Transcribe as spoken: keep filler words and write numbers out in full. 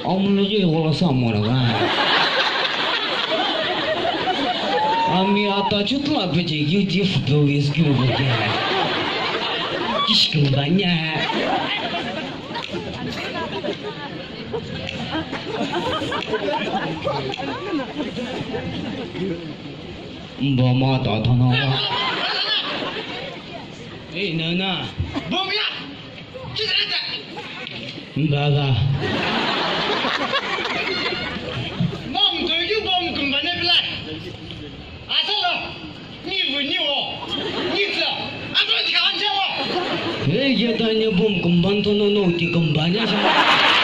Amuloghi gholo sa amorogha. Ami ata chutla peche ki chief do is ki uke. Kishkumbanya. Mboma ta thana. Ei, nana. Bomia. Baba. Bom toikeu bom kumbane pilai. Asala. Ni vu ni o. Ni tsa. Ato ni khan jawa. Ei, ye ta ni bom kumban to no no ti kumbane sa.